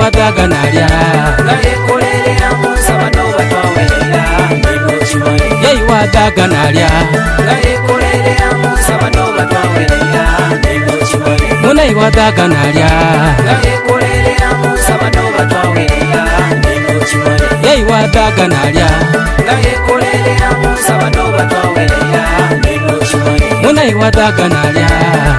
iwadhaga nalya. Nga yekolerera mu nsaba noba twawerera neno kimanye. Ye iwadhaga nalya. Nga yekolerera mu nsaba noba twawerera neno kimanye. Muna iwadhaga nalya. Nga yekolerera mu nsaba noba twawerera neno kimanye. Ye iwadhaga nalya. Nga yekolerera mu nsaba noba twawerera neno kimanye. Muna iwadhaga nalya.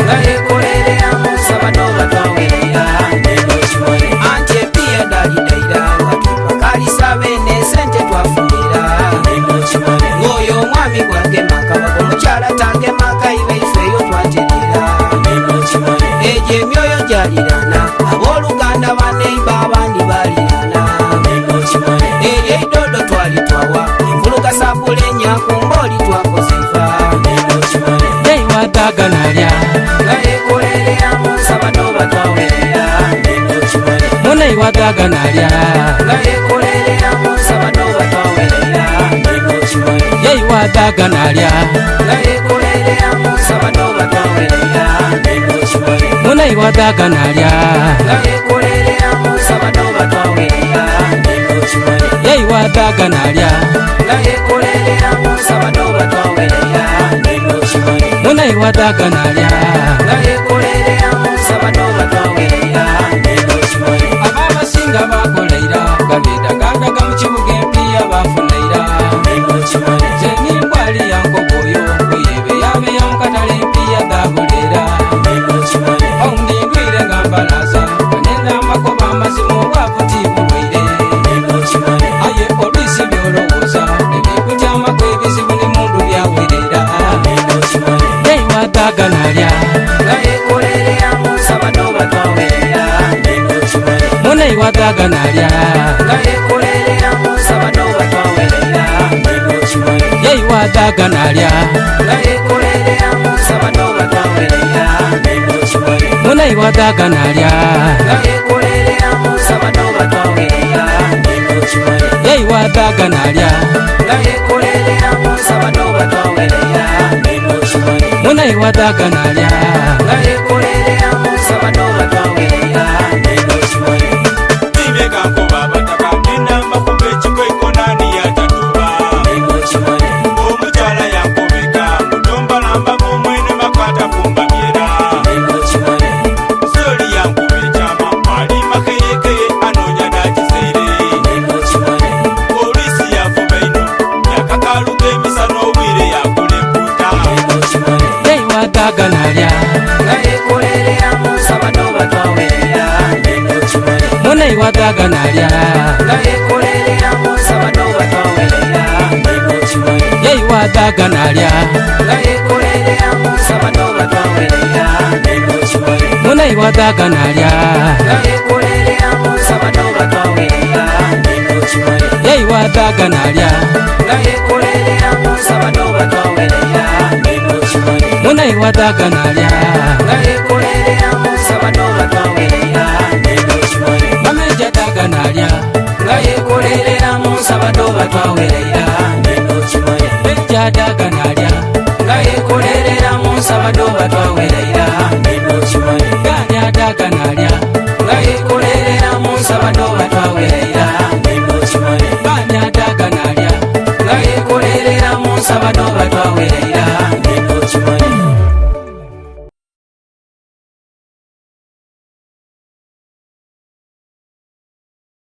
Nga yekolerera mu nsaba noba twawerera neno kimanye. Anti empiya dalidaira nga twepakalisa bene sente twafunira neno kimanye. Ng'oyo omwami bwagema kabaga omukyala tagema kaibe ifeeyo twaterera neno kimanye. Egyo emyoyo gyalirana abooluganda baneiba abandi balirana neno kimanye. Eryo eidodo twalitwawa envuluga sapulenya ku mbooli twakoze iva neno kimanye. Ye iwadhaga nalya. Nga yekolerera mu nsaba noba twawerera neno kimanye. Muna iwadhaga nalya. Nga yekolerera mu nsaba noba twawerera neno kimanye. Ye iwadhaga nalya. Nga yekolerera mu nsaba noba twawerera neno kimanye. Muna iwadhaga nalya. Nga yekolerera mu nsaba noba twawerera neno kimanye. Ye iwadhaga nalya. Nga yekolerera mu nsaba noba twawerera neno kimanye. Muna iwadhaga nalya. Nga yekolerera mu nsaba noba twawerera neno kimanye. Ababasinga bakoleira gabedagadaga mu kibuga empiya bafunaira. Neno kimanye. Nze nimbwali yankoboyo oyebeyabeya mukatale empiya dhabulera. Neno kimanye. Paundi ndwire nga mbalaza kanenda amakoba amazima obwavu tibulwaire. Neno kimanye. Aye olwisi byolowooza ebikutyamaku ebizibu ni mundu byawerera. Neno kimanye. Yeiwadhaga nalya. Nga yekolerera mu nsaba noba twawerera neno kimanye. Muna iwadhaga nalya. Nga yekolerera mu nsaba noba twawerera neno kimanye. Yeiwadhaga nalya. Nga yekolerera mu nsaba noba twawerera neno kimanye. Muna iwadhaga nalya. Nga yekolerera mu nsaba noba twawerera neno kimanye. Yeiwadhaga nalya. Nga yekolerera mu nsaba noba twawerera neno kimanye. Muna iwadhaga nalya. Nga yekolerera mu nsaba noba twawerera neno kimanye. Nibyekankuba abataka nenamba kuba ekikweko nani yatatuba. Neno kimanye. Omukyala yankubika mutombalamba mumwene makatafumba byera. Neno kimanye. Soli yankuba ekyama ali makeyekeye anoonya nakiseire. Neno kimanye. Polisi yafuba ino yakakaluka emisana obwire yakulekuta. Neno kimanye. Yeiwadhaga nalya. Nga yekolerera mu nsaba noba twawerera neno kimanye. Muna iwadhaga nalya. Nga yekolerera mu nsaba noba twawerera neno kimanye. Yeiwadhaga nalya. Nga yekolerera mu nsaba noba twawerera neno kimanye. Muna iwadhaga nalya. Nga yekolerera mu nsaba noba twawerera neno kimanye. Yeiwadhaga nalya. Nga yekolerera mu nsaba noba twawerera neno kimanye. Muna iwadhaga nalya. Nga yekolerera mu nsaba noba twawerera neno kimanye. Mameja daga nalya. Nga yekolerera mu nsaba noba twawerera neno kimanye. Meja daga nalya. Nga yekolerera mu nsaba noba twawerera.